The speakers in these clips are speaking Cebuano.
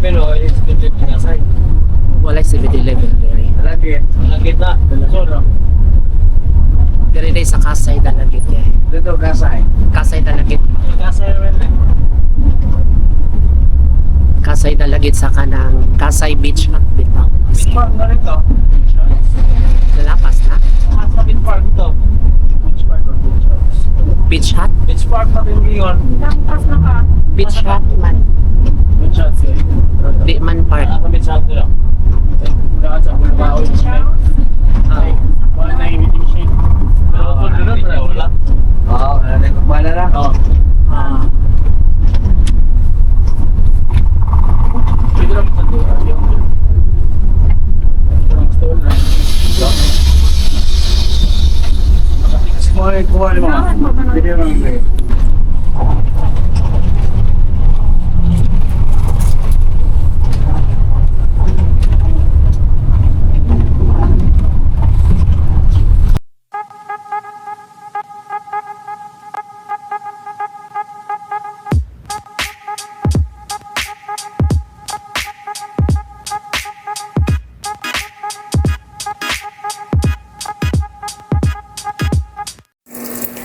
7-Eleven o 7-Eleven Kasay. Wala 7-Eleven diri. Lagi. Lagi na. Dalasol. Diri day sa Kasay Dalagit eh. Dito Kasay. Kasay Dalagit. Kasay rin eh. Kasay Dalagit sa kanang Kasay Beach at bitaw. Beach Park na rin to. Lalapas na. Sa Beach Park to. Beach Park or Beach House? Beach Hut? Beach Park na rin yun. Lampas na ka. Beach Hut man. Beach House eh. Di man park. Sa Beach House nila. Wala sa Bulbao. Beach house. Ah. Wala na yung meeting siya. Pero wala. Oo, wala na. Oo. Ah. Pwede lang sa doon. Yung stall lang. Kuha kuha mo. Unahan mo ba nun? Video lang eh.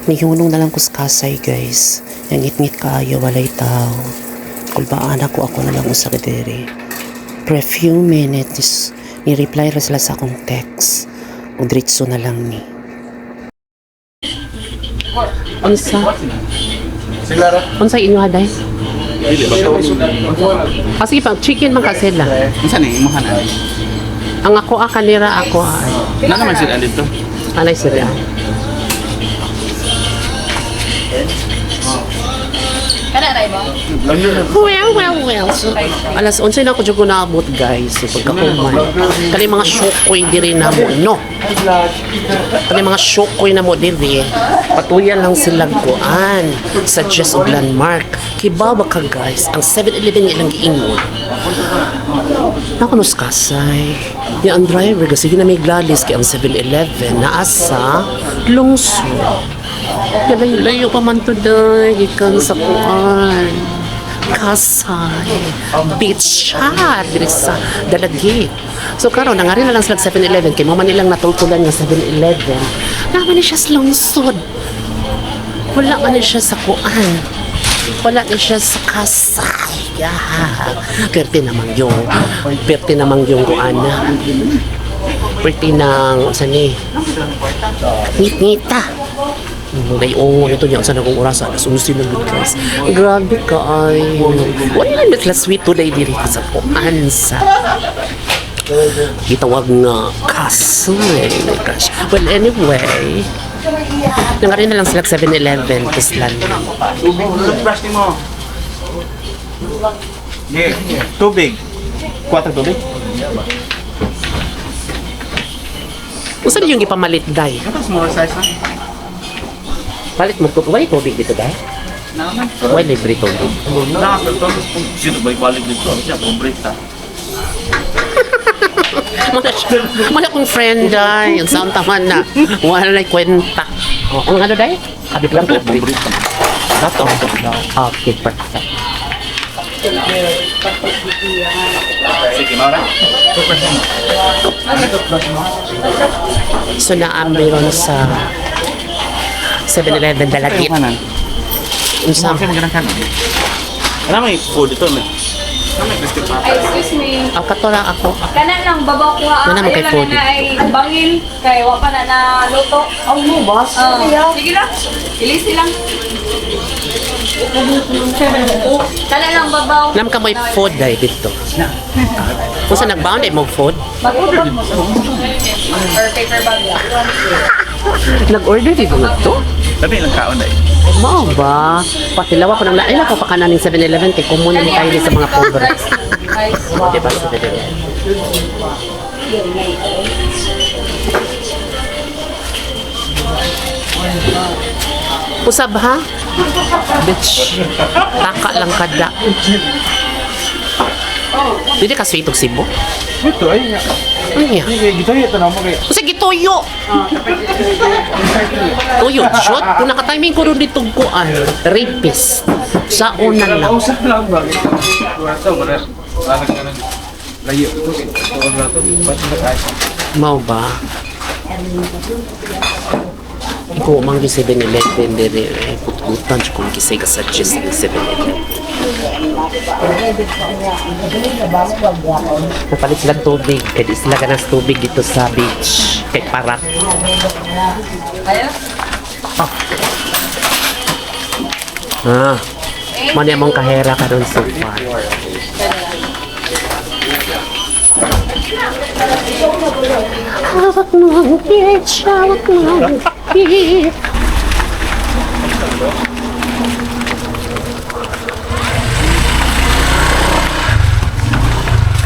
Nihunong na lang ko sa Kasay, guys. Yang ngit-ngit kaayo, walay tao. Kulbaan ako, ako na lang usa ka diri. Pre few minutes, ni-reply ra sila sa akong text. O diretso na lang ni. Unsa? Sila ra. Unsa inyo haday? Ah, sige pa, chicken man ka sila. Unsa ni imong hanan? Ang ako ah, kanira ako ah. Na naman sila dito. Anay sila. Kana ray ba? Well, well, well. So, alas 11 na ako dyan ko naabot, guys. So, pagkakuman. Kani mga syokoy diri na mo, no? Kani mga syokoy na mo diri. Patuyan lang sila kuan. Suggest og landmark. Kibawa ka, guys. Ang 7-Eleven nga ilang giingon. Nakunos kasay. Ni ang driver kasi na may glalis kay ang 7-Eleven naa sa lungsod. Layo-layo pa man to day. Gikan sa kuan. Kasay. Beach siya. Diri sa Dalagit. So karon nangari na lang sila sa 7-Eleven kay mo man ilang natultulan nga 7-Eleven. Naman ni siya sa lungsod. Wala man ni siya sa kuan. Wala ni siya sa Kasay. Yeah. Perti namang yung kuan na. Perti ng unsa ni? Ngit-ngita. Gayong ito niya sa nagong oras alas 11 na gud guys. Grabe ka ay. Wala na sila sweet today diri sa kuan sa gitawag nga Kasay. Oh my gosh. Well, anyway, nangari na lang sila sa 7-Eleven Kislan. Tubig, toothbrush nimo. Yeah, tubig. Kuwatro tubig. Unsa yung gipamalit day? Ito small size na. Palit mo tubig. Wala tubig dito day? Naman. Wala libre tubig. Na to. Sino ba ibalik dito? Siya pobre ta. Wala siya. Wala akong friend day. Ang saan taman na. Wala na kwenta. Oh, ang ano day? Kabit lang tubig. Dato. Okay, perfect. Sige, maura. So naambi ron sa 7-Eleven Dalagit. Kanan. Unsa? Unsa man kanan? Ano may food dito may? Ano may crispy pata? Ay, excuse me. Ang kato lang ako. Kana lang babaw ko ha. Wala man kay Ayaw lang food. na ay bangil kay wa pa na naluto. Oh no, boss. Sige lang. Ilisi lang. Kana lang babaw. Nam ka may food dai dito. Unsa nagbound ay mo food? Mag-order mo. Or paper bag lang. Nag-order dito to? Sabi ilang kaon dai. Mao ba? Patilaw ako nang lain ako pa kananing 7-Eleven kay kumuna ni tayo sa mga pobre. Rice. Di ba 7-Eleven? Usab ha? Bitch. Taka lang kada. Dili ka sweet og Cebu? Ito ay. Ano niya? Gito ito na mo kay. Kasi gituyo. Tuyo, shot. Kung nakatiming ko ron dito kuan, rapist. Sa una lang. Usap lang ba? Ito mo na. Parang ganun. Layo ito. Ito ang rato. Ba't nag-ayos? Mao ba? Ikaw mang yung 7-Eleven dire eh, putputan siya kung kisay ka suggest ng 7-Eleven. Napalit sila tubig. Kaya di sila ganas tubig dito sa beach. Kay para. Ah. Ah. Muna mong kahera karon so far. Hawak mo ang beach, hawak mo ang beach.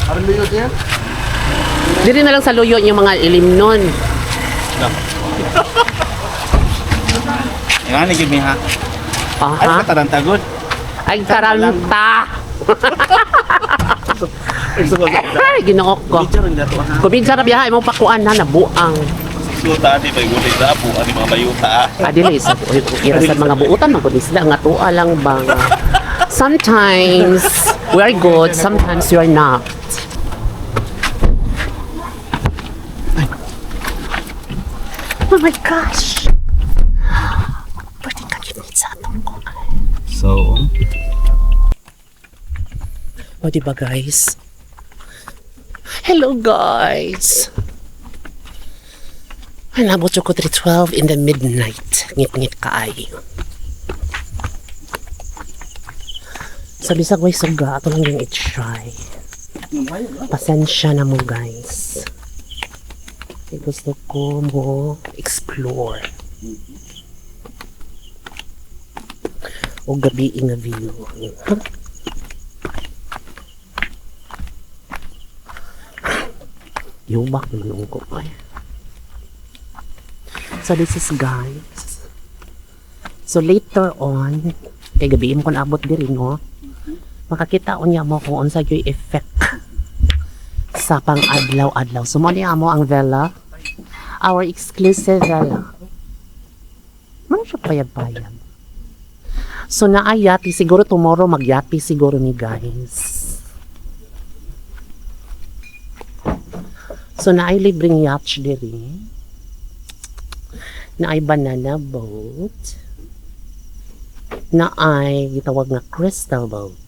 Parang layo diyan? Diri na lang sa luyo yung mga ilim nun. Nga ni gid mi ha. Ay Aha. katarantagod. Ay, taranta! Ay, ginoo ko. Picture rin dato ha. Kumidsa ra biyaha, imong pakuan na, nabuang. Suta di bay gulay sa apo ani mga bayuta. Adili, sa ira sa mga buutan, man gud sila nga tuwa lang ba nga. Sometimes we are good, sometimes we are not. Oh my gosh! Pwede ka ginit sa atong kuan. So, O, diba guys? Hello guys! Ay, nabot ko 3:12 in the midnight. Ngit-ngit kaayo. Sa bisag way suga, ato lang yung i-try. Pasensya na mo guys. Kay gusto ko mo explore. O gabi nga view. Yubak naman ko ay. So this is guys. So later on, kay gabi mo kon abot diri no. Makakita unya mo kung unsa gyud effect sa pang-adlaw-adlaw. So mo ni amo ang villa. Our exclusive villa. Mano siya payag-payag. So naayati siguro tomorrow magyati siguro ni guys. So naay libreng yacht diri. Naay banana boat. Naay gitawag nga crystal boat.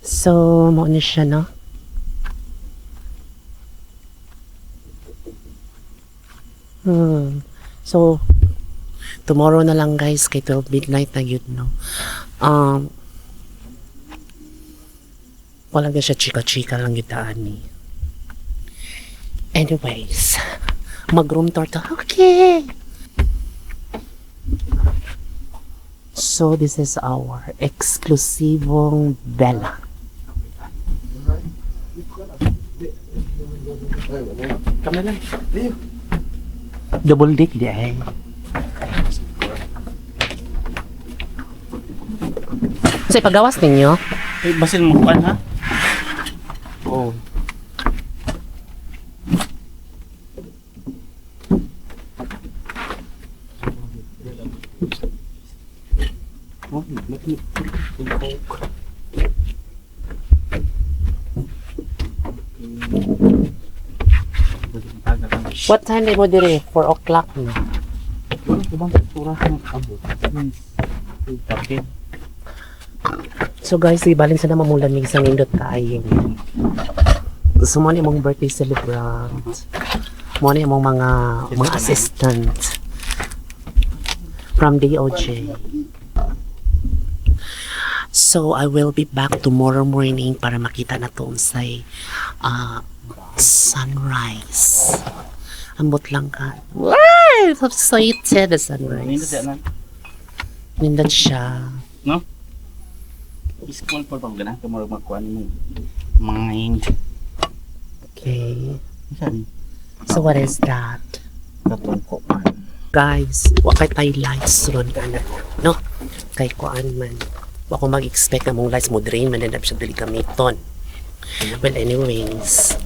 So mao ni siya no. So tomorrow na lang guys kay 12 midnight na yun no. Wala na siya chika-chika lang yung daan ni. Anyways, mag-room tour to. Okay! So, this is our eksklusibong Bella. Kami lang. Layo. Double dick di ay. Kasi pagawas ninyo, eh, basin mo kuan ha. Oo. Oh, what time mo dire? 4 o'clock na. So guys, ibalin sa naman mong lamig sa nindot kaayo. So mo ni mong birthday celebrant. Mo ni mong mga assistant from DOJ. So I will be back tomorrow morning para makita na to unsay sunrise. Ambot lang ka. Wow! I'm so excited the sunrise. Nindot siya na. Nindot siya. No? School for pag ganahan ka murag magkuan mo. Mind. Okay. Saan? So what is that? Katong kuan. Guys, wa kay tay lights ron anak. No? Kay kuan man. Wa ko mag-expect na mong lights mo drain man na siya dili gamiton. Well, anyways.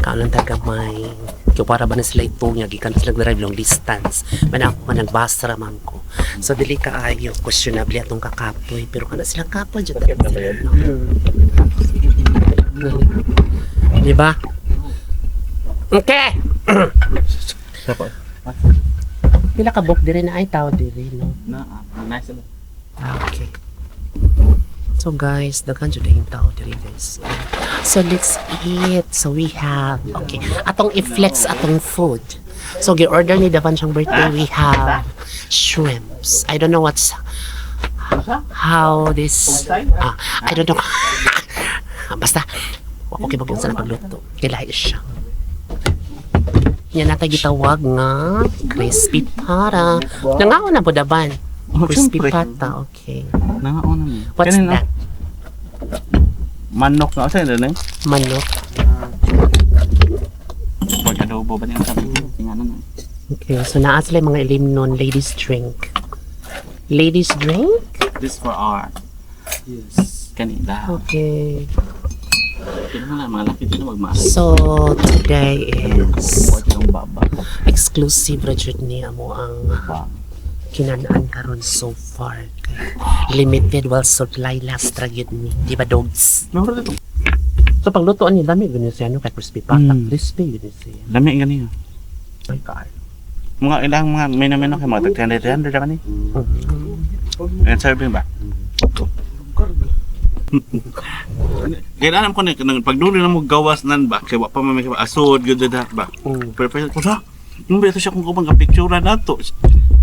Kaon lang ta gamay. Kaya para ba na sila ito nga gikan sila drive long distance. Man ako man nagbasa ra man ko. So dili kaayo questionable atong kakapoy, pero kana sila kapoy jud sila, no? Di ba? Okay. Pila ka book dire na ay tao dire, no? Na, nice na. Ah, okay. So guys, daghan jud yung tao diri, guys. So let's eat. So we have, okay. Atong i-flex atong food. So gi-order ni Davan siyang birthday, we have shrimps. I don't know what's how this, I don't know. Basta wa ko kibag sa pagluto. Kay lahi siya. Yan natay gitawag nga crispy pata. Nangaon na po Davan. Oh, Crispy syempre. pata, okay. Nangaon na mi. What's Kanin, that? Manok na sa na. Manok. Pag adobo ba niya sabi ko, tingnan na. Okay, so naa sila yung mga ilim nun, ladies drink. Ladies drink? This for our. Yes. Kanila. Okay. Kaya mo lang mga laki dito magmaas. So, today is Buhat yung baba. exclusive ra jud ni amo ang kinanaan karon so far. Kay limited while supply last ra gyud ni. Di ba, dogs? Meron dito. So paglutoan ni dami gyud ni siya no kay crispy pata, crispy gyud ni siya. Lami ang ganyan. Ay kaayo. Mga ilang mga meno-meno kay mga tag 300 300 naman eh. And serving ba? Kaya alam ko na pag dulo na mo gawas nan ba kay wa pa man may asod gyud da ba. Pero pero ko sa nung beto siya kung kubang ka picture na to.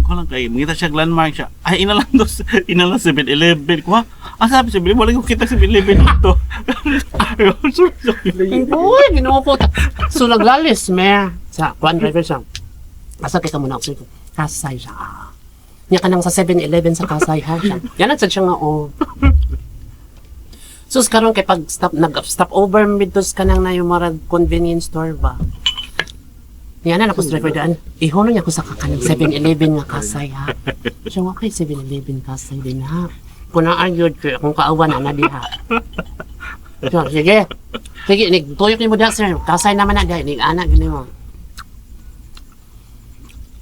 Ko lang kay mangita siya landmark siya. Ay ina lang to, ina lang 7-Eleven ko. Ha? Ah, sabi 7-Eleven wala ko kita 7-Eleven dito. Uy, ginoo ko. So naglalis me sa kuan driver siya. Asa kay ka muna ako? Kasay siya. Ah. Nya ka nang sa 7-Eleven sa Kasay ha siya. Yan ang sad siya nga oh. Sus karon kay pag stop nag stop over midtos ka nang na yung marag convenience store ba. Yan na ako sa driver daan. Ihono niya ako sa kakanang 7-Eleven nga Kasay ha. Siya nga kay 7-Eleven Kasay din ha. Kung na-argued ko, akong kaawan na diha. So, sige. Sige, nig tuyok ni mo da, sir. Kasay naman na dahil nig anak gini mo.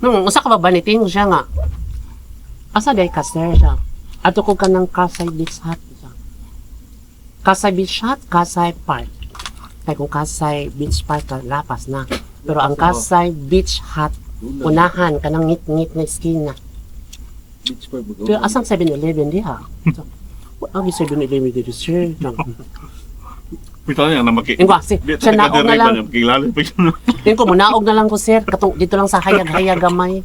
Usa ka ba ba niting siya nga? Asa day ka, sir, siya? Ato ko ka ng Kasay Beach Hut siya. Kasay Beach Hut, Kasay Park. Kay kung Kasay Beach Park, ka, lapas na. Pero ang Kasay Beach Hut, unahan ka ng ngit-ngit na eskina. Beach park. Pero asang 7-Eleven diha? So, ang 7-Eleven dito, sir? Pito niya na maki. Ingwa, si, siya naog na lang. Kilala pa yun. Yun ko, munaog na lang ko, sir. Katong dito lang sa hayag-hayag gamay.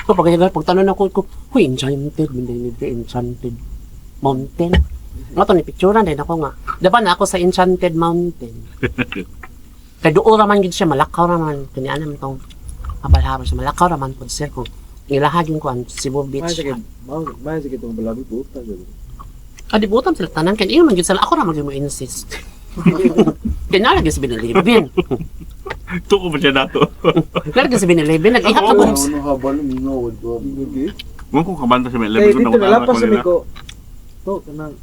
Ko, pag pagtanong ako, ko, huy, enchanted, hindi ni enchanted mountain. Nga to, ni picturean din ako nga. Dapat na ako sa enchanted mountain. Kay duol raman gid siya, malakaw raman. Kanya naman tong abalharon siya, malakaw raman po, sir. Kung ilahagin ko ang Cebu Beach. May sige itong balabi po. Ah, di butam sila tanan. Kaya ingon man gid sila, ako raman gid mo insist. Kaya nalagay sa binalibin. Tuko ba siya nato? Nalagay sa binalibin. Nag-ihap na ko. Ano habal mingaw ko. Mo ko kabanta sa Kay 11 dito nalapas sa ko. To kanang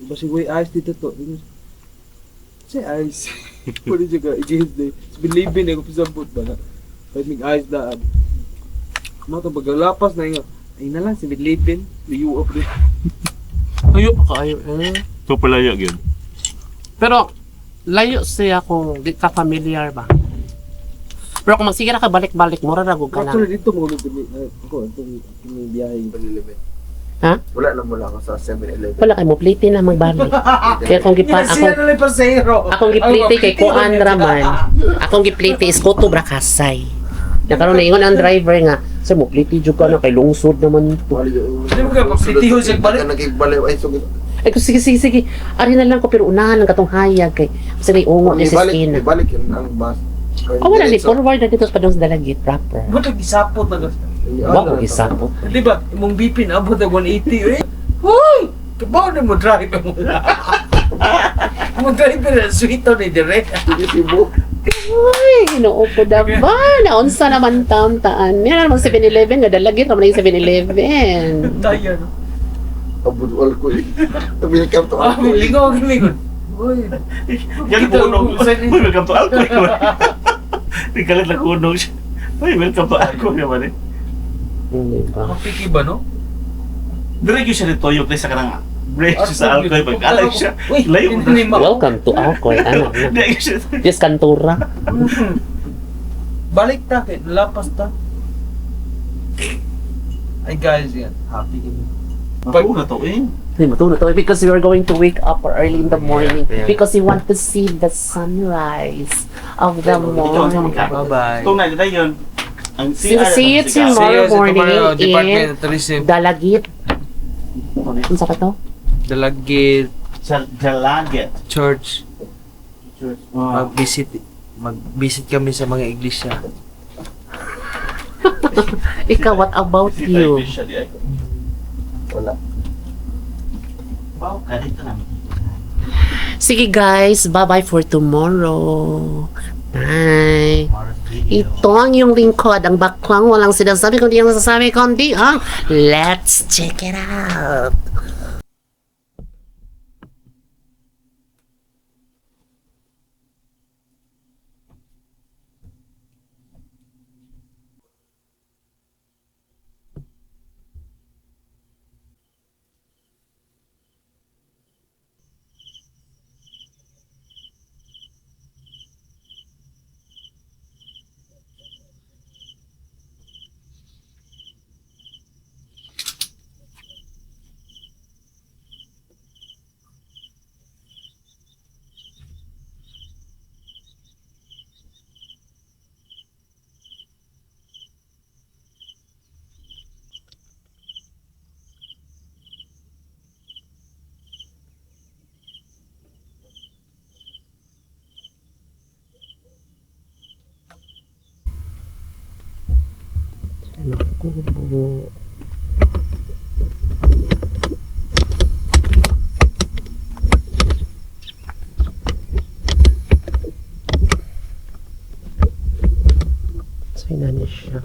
basig way ayos dito to. Say ayos. Pwede siya ka igihis day. Bilibin ako pisabot ba na. Kahit mig ayos daan. Mga to paglapas na inga. Ay na lang si Bilibin. Liyo up din. Ayo pa kaayo eh. So palayo gyud. Pero layo siya kung di ka familiar ba. Pero kung magsige ra ka balik-balik, mura ra gud ka na. Actually dito mo gud ako itong itong biyahe. Ha? Wala na mula ako sa 7-Eleven. Wala kay mo plite na magbalik. Kaya kung gipa Sila akong na lang pasero. akong giplite kay kuan raman. Akong giplite is Koto Brakasay. Nakaroon na ingon ang driver nga, sir mo plite jud ka na kay lungsod naman to. Di mo ka pagsitiho siya balik. Nagigbalik ay sugod. Ay ko sige sige sige. Ari na lang ko pero unahan lang katong hayag kay basta may ungo ni sa Ibalik, skin. ibalik yun ang bus. Oh, wala ni forward na dito sa padung sa Dalagit proper. Buto gisapot na gusto. Wa ko gisapot. Di ba, imong BP na abot na 180 eh. Hoy! Kabaw na mo drive mo. Mo drive na sweet ni dire. Sige, Cebu. Ay, ginoo ko na ba? Naunsa naman taon taan. Yan naman 7-Eleven, nga dalagit naman yung 7-Eleven. Tayo no. Abudwal ko eh. Welcome to Ah, Alcoy. lingaw ang lingon. Uy. Yan Kita, po unog. sign in. Uy, welcome to Alcoy. Nagkalit lang unog siya. Uy, welcome to Alcoy naman eh. Hindi ba? Mapiki ba, no? Diretso siya ni Toyo sa kanang bridge sa Alcoy. Pag-alay siya. Uy, Layo mo hindi na. ma- Welcome to Alcoy. Ano? Ano? Diretso siya. Yes, kantura. Balik ta, kay lapas ta. Ay guys, yan. Happy kami. Pag na to eh. Hindi, matulog tayo because we are going to wake up early in the morning Yeah. because we want to see the sunrise of the Ikaw, ang morning. ka. Bye-bye. Ito nga, dito yun. Ang So, CR. see you ang siga. tomorrow. See you sa morning tomorrow, in- Department of Tourism. Dalagit. Unsa ka to? Dalagit Sa Dalaget. Church. Oh. Mag-visit mag-visit kami sa mga iglesia. Ikaw, what about you? Wala. Wow, kahit na. Sige guys, bye-bye for tomorrow. Bye. Ito ang iyong lingkod, ang bakwang walang sinasabi kundi ang nasasabi kundi ang let's check it out. Kubo. So, inani siya.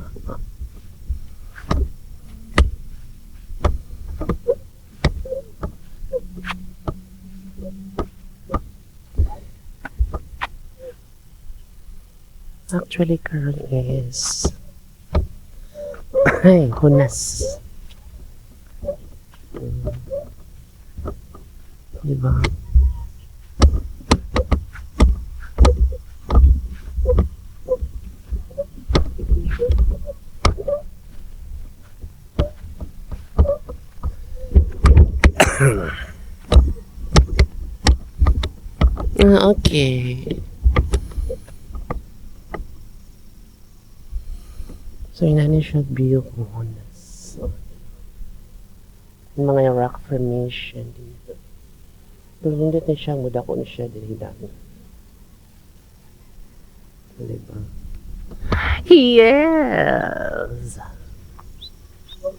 Actually, karon is ay, hunas. Diba? Ah, okay. So, inani siya view kung hunas. Yung mga rock formation dito. Pero hindi na siya, mudako na siya dili dami. Diba? Yes!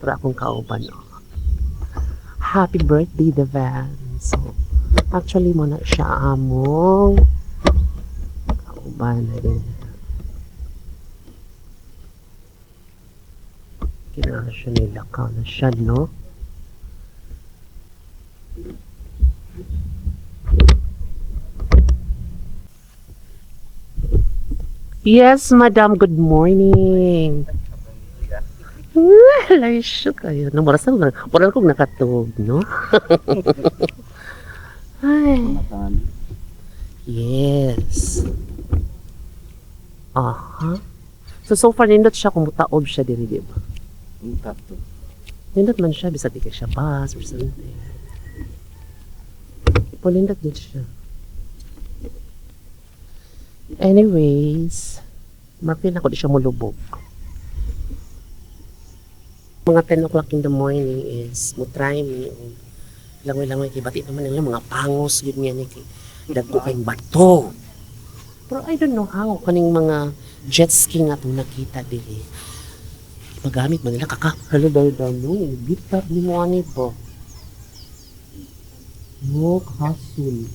Pero akong kauban, oh. Happy birthday, the van. So, actually, mo na siya among kauban na din. Kailangan siya nilakaw na siya, no? Yes, madam. Good morning. Ay, shoot kayo. No, mura sa mura kong nakatog, no? Ay. Yes. Aha. So, so far, nindot siya kung mutaob siya diri, di ba? Nindot man siya, bisag di kay siya bus or something. Pulindot din siya. Anyways, mapil ako di siya mulubog. Mga 10 o'clock in the morning is mo try me og langoy-langoy kay bati naman nila mga pangos yun nga ni kay dagko kay bato. Pero I don't know how kaning mga jet ski nga itong nakita dili. Magamit man nila kaka. Hello dahil dahil bitab ni mo ani ba? No, kasul.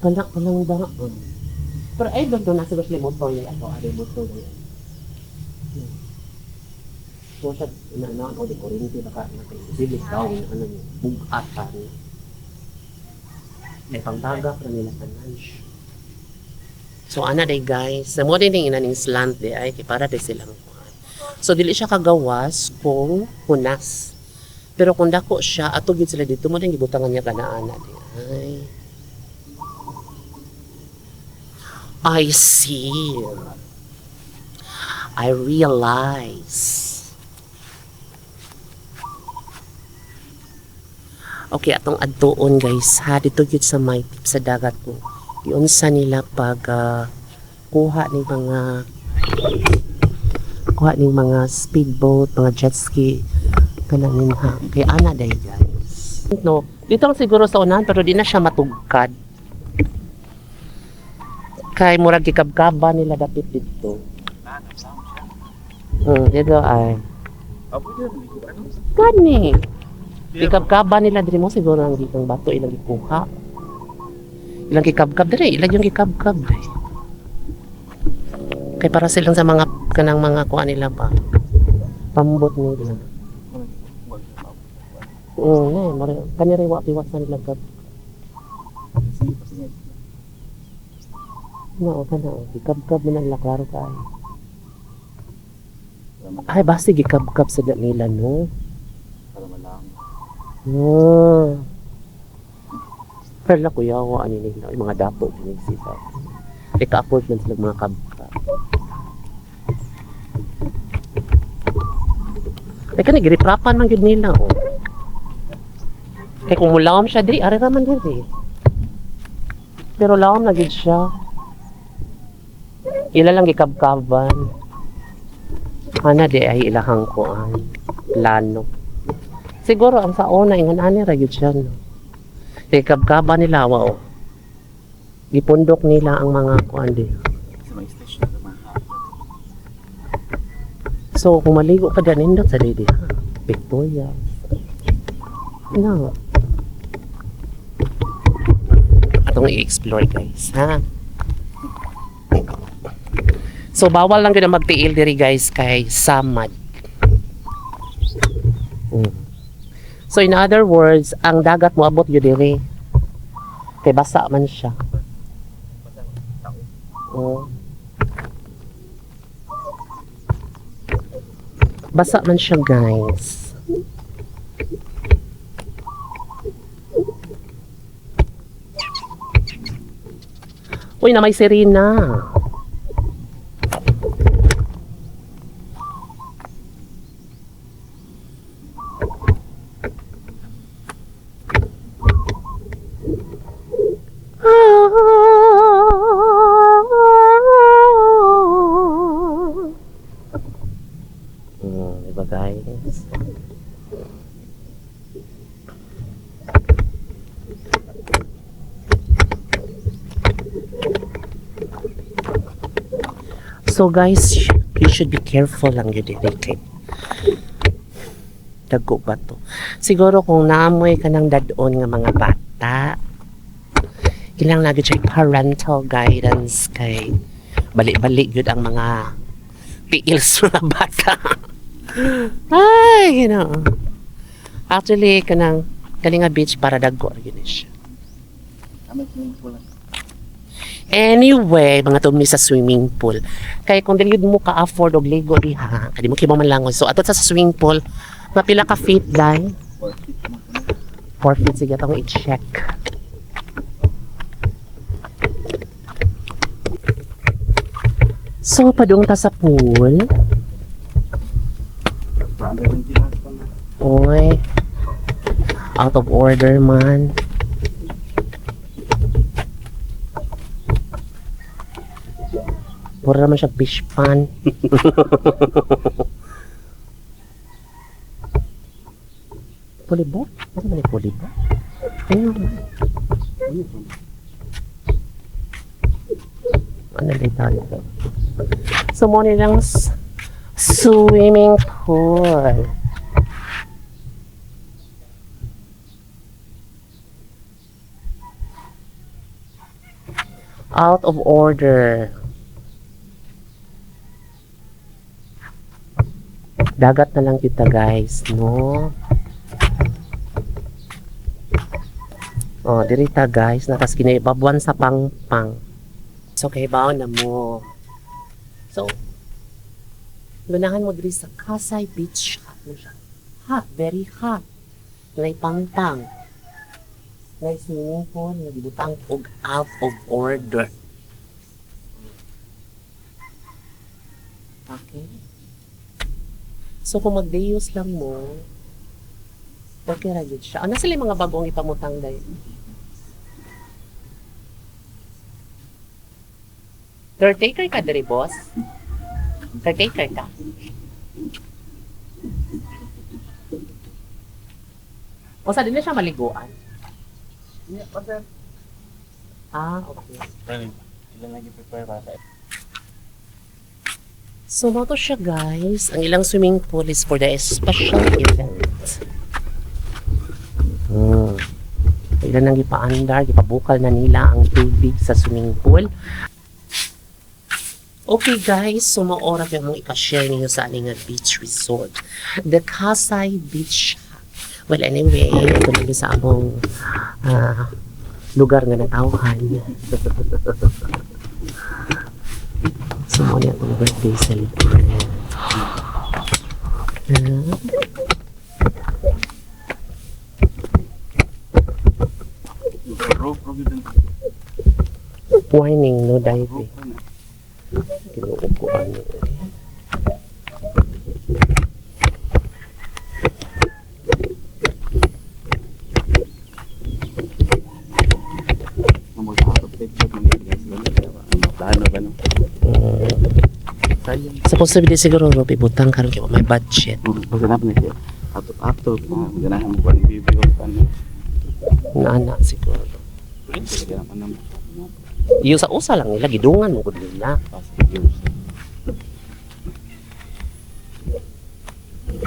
Kana kanang daan. Pero I don't know, nasa ba sila motor yung ano, ano yung motor na yan. So siya, na ano, di kuryente, baka nakaibilig daw, ano, bugatan. May pangbaga pa nila tanan siya. So ana day guys, mo din ning inaning slant di ay kay para day silang kuan. So dili siya kagawas kung hunas. Pero kung dako siya, ato gyud sila dito mo din gibutangan niya kana ana di ay. I see. I realize. Okay, atong adtuon guys ha, dito gyud sa may tip sa dagat ko. Giunsa nila pag kuha ning mga speedboat, mga jet ski kananin ha. Kay ana day guys. No, dito lang siguro sa unahan pero di na siya matugkad. Kay murag gikabkaba nila dapit dito. Dito ay. Apo dyan, may ano? Gani. Gikabkaba nila diri mo siguro ang gikang bato ilang gikuha. Ilang gikabkab diri, ilang yung gikabkab diri. Kay para silang sa mga kanang mga kuha nila ba. Pambot nila. Oo, ne, mare kaniri wa piwasan nila gab. Na kana o, gikabkab man nila klaro kay. Ay, basta gikabkab sa nila no. Para malang. Ah. Pero la kuya, wa ani nila yung mga dapo din sila. Eh ka-afford man sila mga kabka. Teka, nagriprapan man gyud nila oh. Kay kung mulawom siya diri, ari ra man diri. Pero lawom na gyud siya. Ila lang gikabkaban. Ana di ay ilahang kuan. Plano. Siguro ang sa una ingon ani ra gyud siya no. Kay kabkaba nila wa oh. Gipundok nila ang mga kuan di. Sa may station naman. So kung maligo ka dyan nindot sa didi ha. Victoria. No. Atong i-explore guys ha. So bawal lang gyud ang magtiil diri guys kay samad. Mm. So in other words, ang dagat moabot gyud diri. Kay basa man siya. Oh. Basa man siya, guys. Uy, na may sirena. Diba guys? So guys, you should be careful lang yun din kay dago ba to? Siguro kung naamoy ka ng dadon nga mga bata, kailangan lagi siya parental guidance kay bali-bali yun ang mga tiil sa mga bata. Ay, you know. Actually, kanang Kalinga Beach para dagko yun eh siya. Amat swimming pool lang. Anyway, mga tumni sa swimming pool. Kay kung dili mo ka-afford og ligo diha, kadi mo kimo man langoy. So ato sa swimming pool, mapila ka feet dai? 4 feet naman ko na. 4 feet sige atong i-check. So padung ta sa pool. Brother, hindi lang pa na. Oy. Out of order man. Puro naman siya fish pan. Pulibot? Ano man yung pulibot? Ayun. Ano ba ito? So, mo nilang swimming pool. Out of order. Dagat na lang kita guys, no? Oh, dirita guys, natas kinaibabuan sa pangpang. So kay baon na mo. So ganahan mo diri sa Kasay Beach Hut mo siya. Hot, very hot. Nay pangpang. Nay swimming pool, nagibutang og out of order. Okay. So kung magdayos lang mo, okay ra gyud siya. Ano sila yung mga bagong ipamutang day? Caretaker ka diri, boss? Caretaker ka? O sa din na siya maliguan? Yeah, sir. Ah, okay. Ilan lagi prepare para sa So, mo to siya, guys. Ang ilang swimming pool is for the special event. Hmm. Ilan ang gipaandar, gipabukal na nila ang tubig sa swimming pool. Okay guys, so maorap yung among ipashare ninyo sa aning nga beach resort. The Kasay Beach Hut. Well, anyway, ito na sa among lugar nga natawhan. So, mo niya akong birthday celebrate. Rope, rope yun. Warning, no diving. Rope na. Ginoo ko ano eh. Ang mag-out of picture ng guys. Ang plano ba no? Sayang. Supposed to be siguro rope ibutang karon kay may budget. Pagkanap na siya. Ato ato ganahan mo kuan bibi ko ano. Naana siguro. Ganahan na mo. Yung sa usa lang nila gidungan mo gud nila.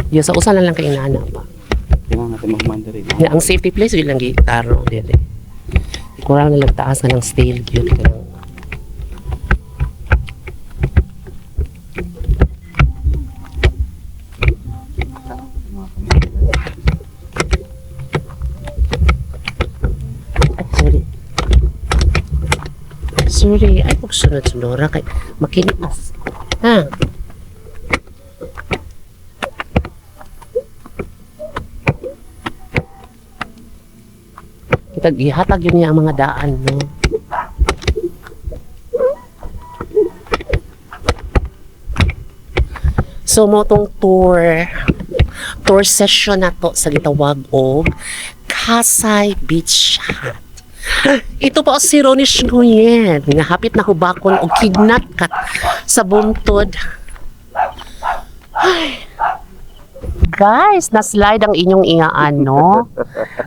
Yung sa usa na lang kay inaana pa. Kailangan natin magmandari. Nga, ang safety place yun lang gitarong dili. Kurang na lang taas na lang stale gyud kanang Ay, sorry. Sorry, ay pag sunod-sunod kay makinis. Ha? Kita gihatag yun niya ang mga daan, no? So, mo tong tour session na to sa gitawag og Kasay Beach Hut. Ito po si Ronish Nguyen, nga hapit na hubakon og kidnat kat sa buntod. Ay. Guys, na-slide ang inyong ingaan, no?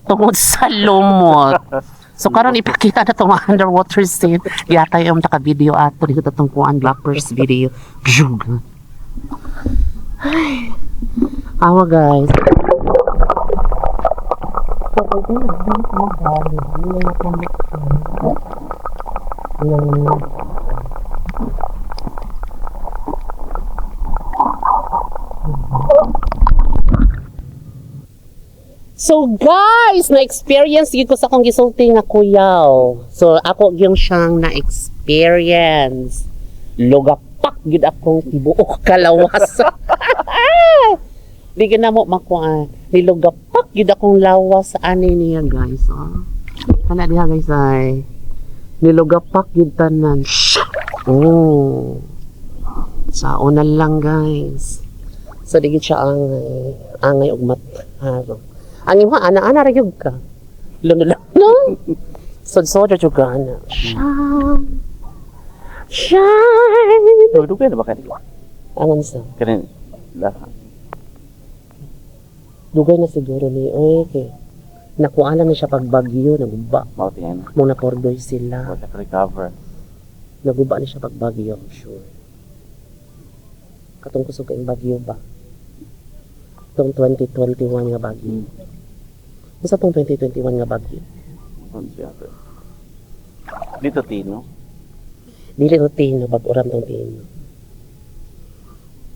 Tungod sa lumot. So karon ipakita na tong underwater scene. Yata yung naka-video ato dito tong kuan bloopers video. Bzug. Ay. Awa guys. So guys, na-experience gyud ko sa akong gisulti nga kuyaw. So ako yung siyang na-experience. Lugapak gyud akong tibuok kalawas. Di gyud na mo makuan. Nilugapak gyud akong lawas sa ani niya guys. Oh. Kana diha guys ay. Nilugapak gyud tanan. Oh. Sa una lang guys. So di gyud siya angay. Angay og mataro. Ang imo ana-ana ra gyud ka. Luno lang no. Sod-sod ra gyud ka ana. Shine. Shine. Dugay na ba kani? Angan sa. Kani la. Dugay na siguro ni oy kay nakuha lang ni siya pag bagyo naguba. Mao tingnan. Mo na pordoy sila. Wala recover. Naguba ni siya pag bagyo, I'm sure. Katong kusog kayong bagyo ba? Tong 2021 nga bagyo. Unsa tong 2021 nga bagyo? Ano siya to? Dito Tino. Dili to Tino, bag-uram tong Tino.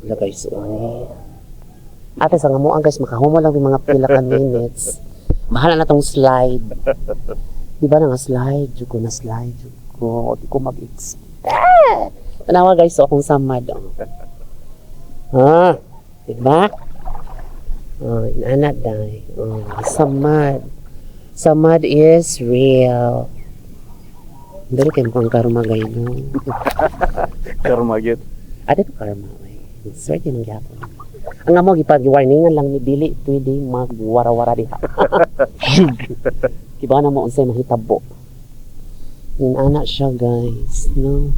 Wala guys, oy. Ate sa nga mo, guys, makahumo lang yung mga pila ka minutes. Bahala na tong slide. Di ba nga slide jud ko, na slide jud ko. Di ko mag-expect. Tanawa guys, so akong samad. Oh. Ah, di ba? Oh, inana day. Oh, samad. Samad is real. Dali kay mukhang karma gay no. Karma gyud. Ate to karma oy. Swerte nang gyapon. Ang amo gipag-warningan lang ni dili pwede magwara-wara diha. Kiba na mo unsay mahitabo. Inana siya guys, no.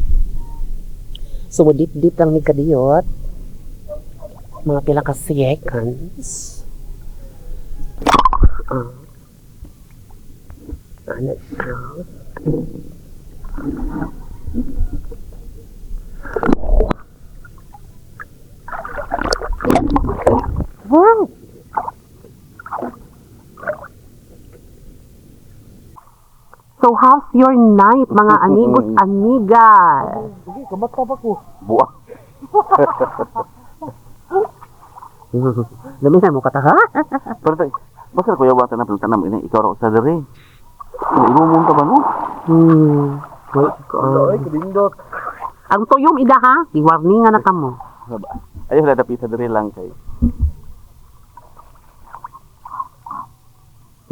So dip-dip lang ni kadiyot. Mga pila ka seconds. Ah. Ana siya. Wow! So how's your night, mga amigos, amigas? Sige, kamata ba ko? Buwa. Lamihan mo kata, ha? Pero tay, basta kuya wa tanam tanam ini ikaw ra sa diri. Imo mo ka ba no? Wait, Ay, kalindot. Ang tuyom ida ha? Giwarningan na kamo. Ayo la dapat sa diri lang kay.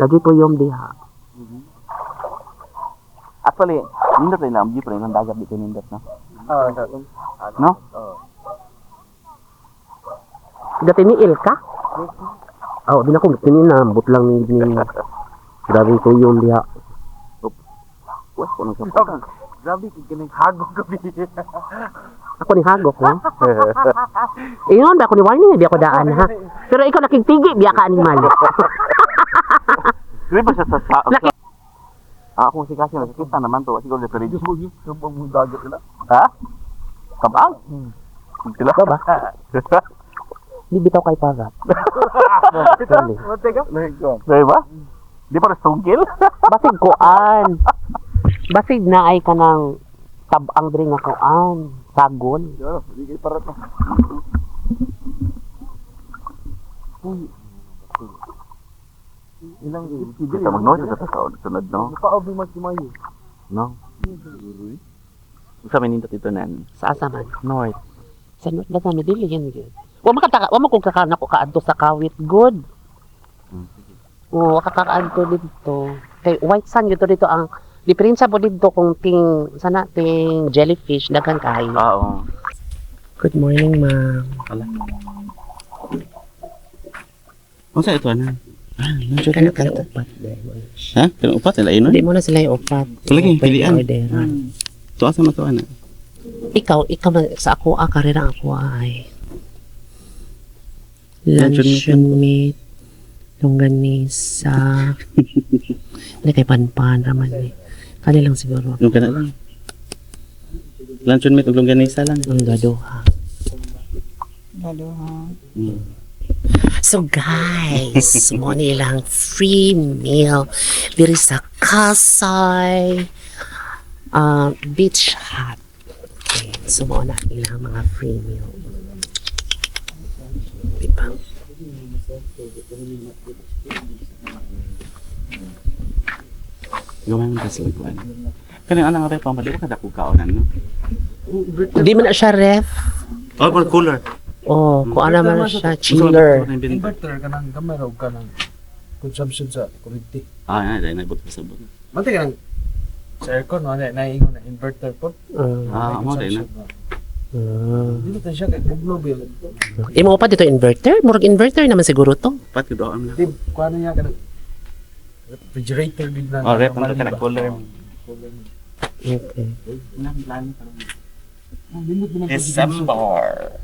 Lagi tuyom diha. Actually, nindot rin lang, jeep rin lang dagat dito nindot no. Ah, No? Dati ni Ilka? Oh, di na ko tinambot lang ni Grabe tuyom diha. Wah, kuno sa Grabe, kikinig hagog gabi. Ako ni Hagok, ha? Ingon ba ako ni warning, di ako daan, ha? Pero ikaw nakigtigi, biya ka animal. Dili ba siya sa Laki. Ah, ako si kasi nakikita naman to siguro referee. Yung dagat nila. Ha? Kabang? Sila Ba ba? Di bitaw kay parat. Dali. Matay ka? Di ba? Di pa sungkil? Basig kuan. Basig na ay kanang tabang diri nga kuan, sagol. Hindi kayo parat na. Ilang Kita mag-noise sa taon sunod no. Paobi magkimayo. No. Sa nindot ito nan. Sa asa man? North. Sa north ba kami dili yan gyud. Wa makataka, wa mo kung kakana ko kaadto sa Kawit good. Oo, wa ka kakaadto didto. Kay white sand gyud to dito ang diferensya po didto kung ting sana ting jellyfish daghan kaayo. Ah, oo. Good morning, ma'am. Unsa ito ana? Ah, nandiyo Kano kang upat dahil mo na siya. Ha? Kanang upat nila ino? Hindi mo na sila yung upat. Lagi, Upat pilian. orderan. To asa man to ana? Ikaw man, sa ako, ah, karera ako ay. Luncheon meat Luncheon meat, longganisa, hindi kay panpan raman eh. Kani lang siguro. Yung kana lang. Luncheon meat ug longganisa lang. Ang gaduha. Gaduha. So guys, mo nilang free meal diri sa Kasay Beach Hut. Okay, so mo na ilang mga free meal. Diba? Gamay man tas lagwan. Kanang anang rep ang di ba kada kog kaonan no? Di man na siya ref. Oh, but cooler. Oh, kung ano man na siya, chiller. Inverter ka ng kamera o ka ng consumption sa kuryente. Ah, na dai naibot sa sabot. Mati ka ng sa aircon, wala na naiingon na inverter po. Ah, mo dai na. Hindi na siya kay buglo ba yun? Imo pa dito inverter? Murag inverter naman siguro to. Pat gud ang Di, kuha na niya ka ng refrigerator big na. Oh, rep ang kana cooler. Okay. December.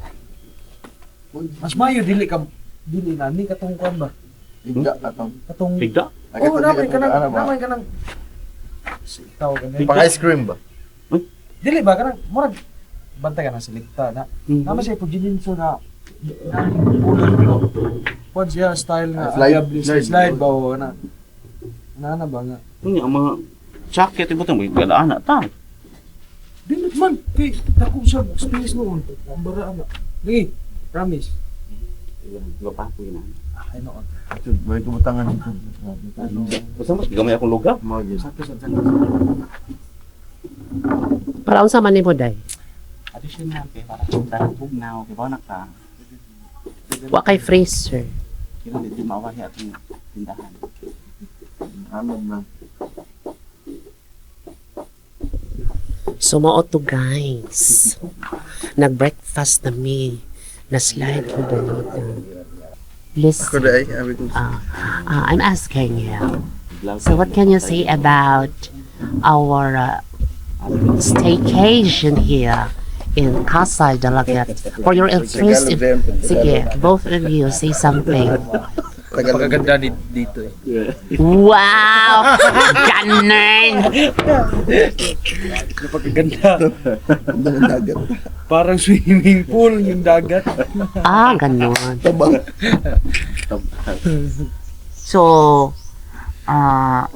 Mas mayo dili ka dili na ni katong kuan ba? Bigla atong. Katong Bigda? Oh, namay ka nang namay ka nang tawag ka Pang ice cream ba? Dili ba kanang murag bantay ka na sa ligta na. Nama siya pag-gininso na na pulot ko. Kuan siya style nga Ah, slide. slide, slide, slide ba o na. Na ba nga. Unya ang mga jacket ibutang mo galaan na ta. Dili man kay dako siya space noon. Ang bara na. Lagi, promise. Gwa pa ko ina. Ay noon. May kumutangan dito. Basta mas gamay akong lugar. Mao gyud. Sakto sa Para unsa man nimo, day? Additional kay para kung tugnaw kay ba na ka. Wa kay freezer. Kira di mawahi atong tindahan. Amod man. So mao to, guys. Nag-breakfast na mi. Na-slide ko balita. Listen, day, abi ko. I'm asking you. So what can you say about our staycation here in Pasay, Dalaguete? For your first, sige, both of you say something. Napakaganda ni dito eh. Wow! Ganun! Napakaganda. Parang swimming pool yung dagat. Ah, ganun. So,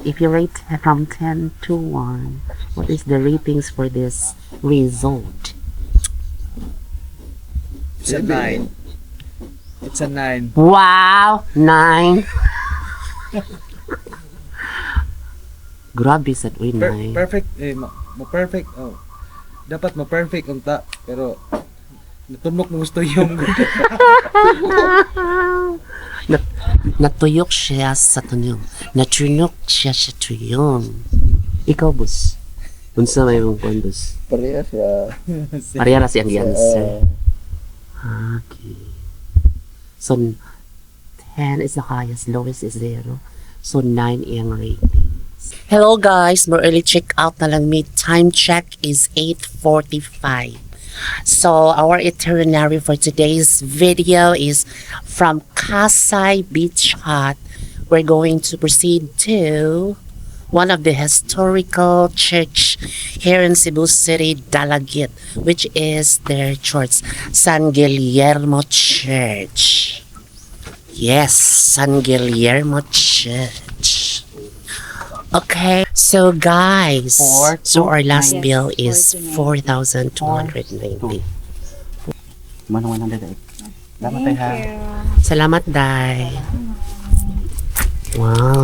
if you rate from 10 to 1, what is the ratings for this resort? It's a 9. It's a 9. Wow! 9! Grabe sa uy, 9. Perfect eh ma perfect oh. Dapat ma-perfect unta pero natunok mo gusto yung Natuyok siya sa tunyong. Natunok siya sa tuyong. Ikaw, boss. Unsa may mong kuan, boss? Pareha siya. Pareha ra siyang answer. Okay. So, 10 is the highest, lowest is 0. So, 9 ang ratings. Hello guys, more early check out na lang mi. Time check is 8:45. So, our itinerary for today's video is from Kasai Beach Hut. We're going to proceed to one of the historical church here in Cebu City, Dalaguete, which is their church, San Guillermo Church. Yes, San Guillermo Church. Okay, so guys, Four, so our last nine. bill is Yes, 4,290. 4,290. Manong 100. Salamat tayo ha. Thank you. Salamat, Day. Wow.